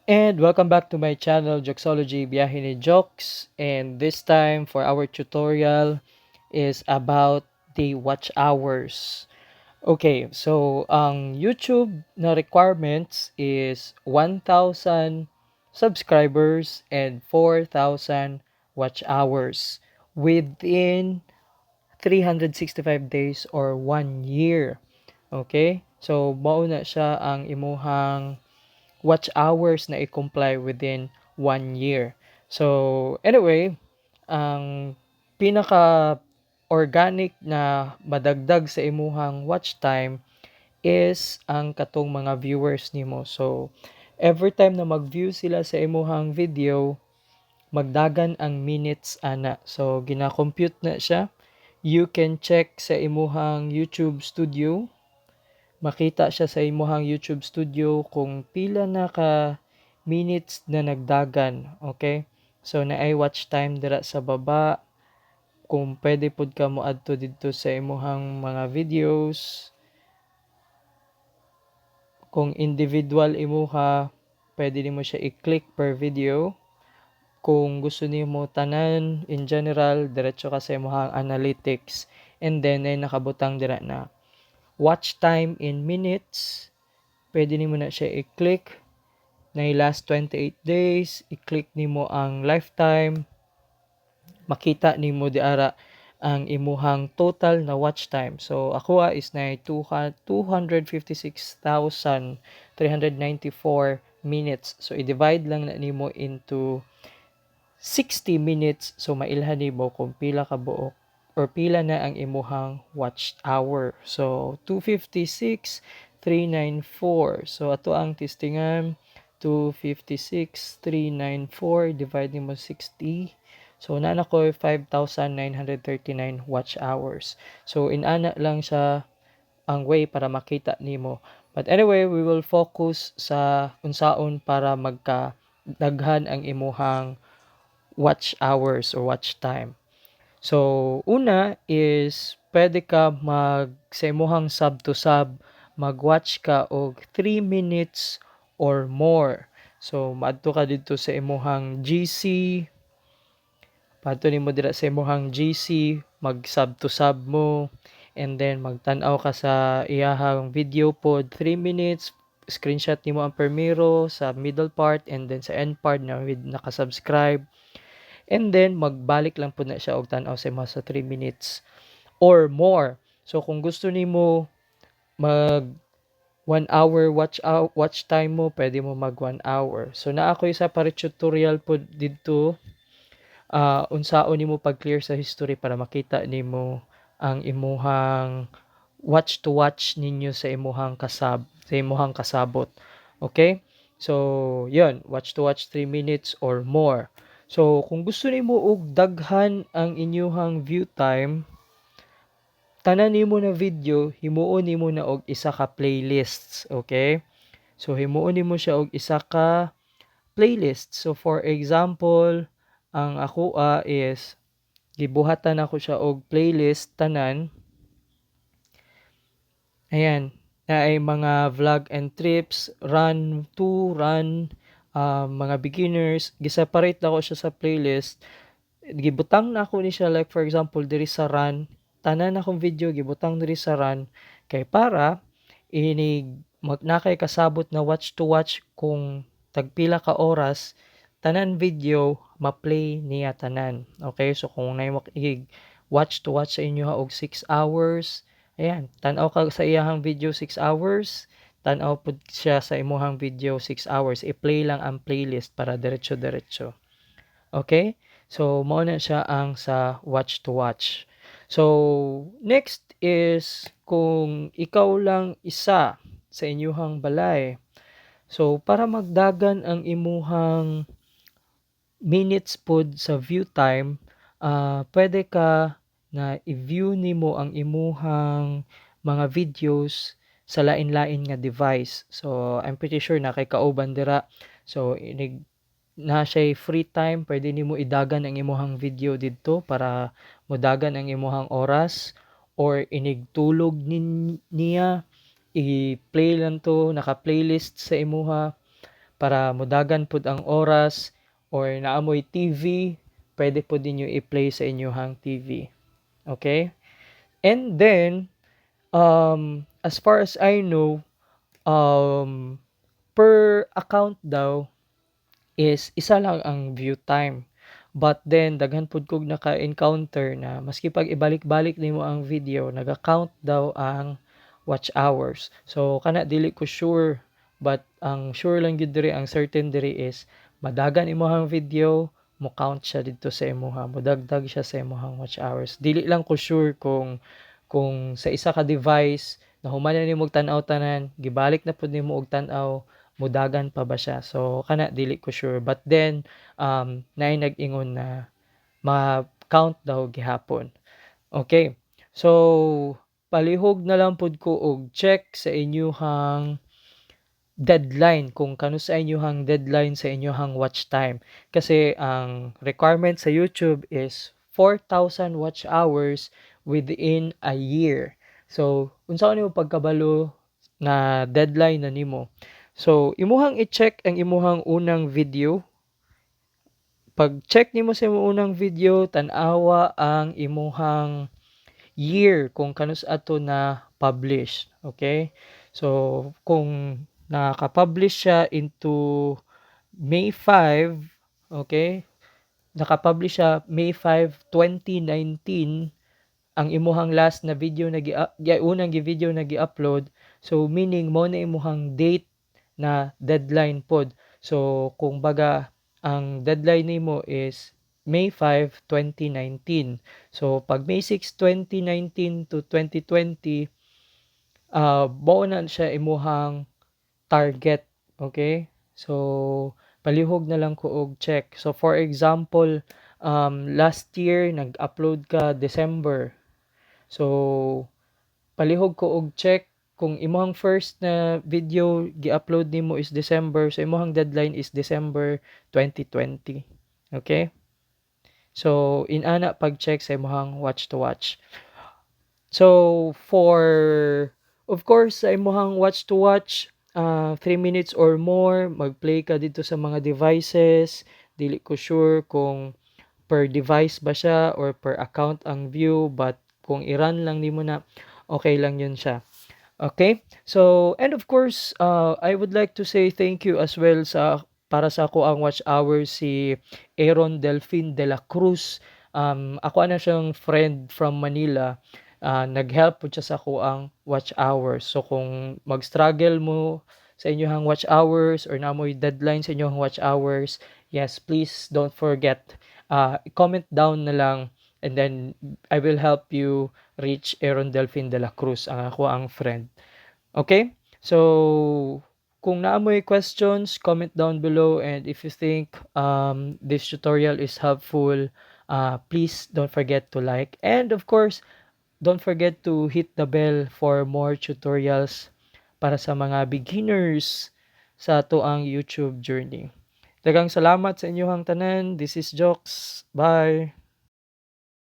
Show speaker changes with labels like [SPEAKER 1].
[SPEAKER 1] And welcome back to my channel, Joxology Biyahe ni Jox. And this time for our tutorial is about the watch hours. Okay, so ang YouTube na requirements is 1,000 subscribers and 4,000 watch hours within 365 days or 1 year. Okay? So mao na siya ang imuhang watch hours na i-comply within 1 year. So anyway, ang pinaka organic na madagdag sa imuhang watch time is ang katong mga viewers nimo. So every time na mag-view sila sa imuhang video, magdagan ang minutes ana. So gina-compute na siya. You can check sa imuhang YouTube Studio. Makita siya sa imuhang YouTube Studio kung pila na ka minutes na nagdagan, okay? So naay watch time dira sa baba. Kung pwede pud ka moadto didto sa imuhang mga videos. Kung individual imuha, pwede nimo siya i-click per video. Kung gusto nimo tanan in general, diretso ka sa imuhang analytics and then ay nakabutang dira na watch time in minutes. Pwede nimo na siya i-click na last 28 days, i-click nimo ang lifetime, makita nimo diara ang imuhang total na watch time. So ako is na 256,394 minutes. So i-divide lang na nimo into 60 minutes, so mailhan nimo kung pila ka buok or pila na ang imuhang watch hour. So 256,394. So ato ang testingan, 256,394 divide nimo 60. So naa na koy 5,939 watch hours. So inana lang siya ang way para makita nimo. But anyway, we will focus sa unsaon para magka daghan ang imuhang watch hours or watch time. So una is pwede ka mag sa imuhang sub to sub, mag-watch ka og 3 minutes or more. So maadto ka didto sa imuhang GC, padto nimo dira sa imuhang GC, mag sub to sub mo and then magtan-aw ka sa iyahang video pod 3 minutes, screenshot nimo ang permiro sa middle part and then sa end part na with naka-subscribe, and then magbalik lang pud na siya og tan-aw sa imo sa 3 minutes or more. So kung gusto nimo mag 1 hour watch out watch time mo, pwede mo mag 1 hour. So naa koy separate tutorial pod didto, unsaon nimo pag-clear sa history para makita nimo ang imuhang watch to watch ninyo sa imuhang kasab sa imuhang kasabot. Okay? So, yun, watch to watch 3 minutes or more. So, kung gusto nimo og daghan ang inyuhang view time, tanan nimo na video, himuon nimo na og isa ka playlists, okay? So, himuon nimo siya og isa ka playlist. So, for example, ang akoa is gibuhatan nako siya og playlist tanan. Ayan, naay mga vlog and trips, run to run, mga beginners, gi-separate nako siya sa playlist. Gibutang nako ni siya, like for example diri sa run, tanan akong video gibutang diri sa run kay para inig mag naa kay kasabot na watch to watch kung tagpila ka oras, tanan video ma-play niya tanan. Okay, so kung naay watch to watch sa inyo og 6 hours, ayan, tan-aw ka sa iyahang video 6 hours, tan-aw pud siya sa imuhang video 6 hours. I-play lang ang playlist para diretso-diretso. Okay? So mao na siya ang sa watch to watch. So next is kung ikaw lang isa sa inyuhang balay. So para magdagan ang imuhang minutes pod sa view time, pwede ka na i-view nimo ang imuhang mga videos sa lain-lain nga device. So I'm pretty sure naa kay kauban dira. So inig naa siya'y free time, pwede nimo idagan ang imuhang video didto para modagan ang imuhang oras, or inig tulog niya, i-play lang to, naka-playlist sa imuha. Para mudagan pud ang oras or naa moy TV, pwede pud ninyo i-play sa inyong TV. Okay? And then, as far as I know, per account daw is isa lang ang view time. But then daghan pud kog naka-encounter na maski pag ibalik-balik nimo ang video, naga-count daw ang watch hours. So kana dili ko sure, but ang sure lang gyud diri, ang certain diri is madagan imong video, mo count siya didto sa imuha, modagdag siya sa imong watch hours. Dili lang ko sure kung sa isa ka device nahuman na nimo og tan-aw tanan, gibalik na pud nimo og tan-aw, mudagan pa ba siya? So kana dili ko sure, but then naay nag-ingon na ma-count daw gihapon. Okay. So palihog na lang pud ko og check sa inyuhang deadline kung kanus-a inyuhang deadline sa inyuhang watch time. Kasi ang requirement sa YouTube is 4,000 watch hours within a year. So, unsaon nimo pagkabalo na deadline na nimo? So, imuhang i-check ang imuhang unang video. Pag check nimo sa imong unang video, tan-awa ang imuhang year kung kanus-a to na publish. Okay? So, kung naka-publish siya into May 5, okay? Naka-publish siya May 5, 2019, ang imuhang last na video na gi unang gi video na gi-upload, so meaning mao na imuhang date na deadline pod. So kung baga ang deadline nimo is May 5, 2019. So pag May 6, 2019 to 2020, mao na siya imuhang target, okay? So palihog na lang ko og check. So for example, last year nag-upload ka December. So palihog ko og check kung imuhang first na video gi-upload nimo is December, so imuhang deadline is December 2020. Okay? So inana pag-check sa imuhang watch to watch. So for, of course, sa imuhang watch to watch, 3 minutes or more, mag-play ka dito sa mga devices. Dili ko sure kung per device ba siya or per account ang view, but kung i-run lang nimo na, okay lang yun siya. Okay? So, and of course, I would like to say thank you as well sa para sa akoang watch hours, si Aaron Delfin de la Cruz. Ako na siyang friend from Manila. Nag-help po siya sa akoang watch hours. So kung mag-struggle mo sa inyong watch hours or naa moy deadline sa inyong watch hours, yes, please don't forget, comment down na lang and then I will help you reach Aaron Delfin de la Cruz, ang akoang friend. Okay? So, kung naa moy questions, comment down below, and if you think this tutorial is helpful, please don't forget to like and, of course, don't forget to hit the bell for more tutorials para sa mga beginners sa atoang YouTube journey. Daghang salamat sa inyong tanan. This is Jokes. Bye.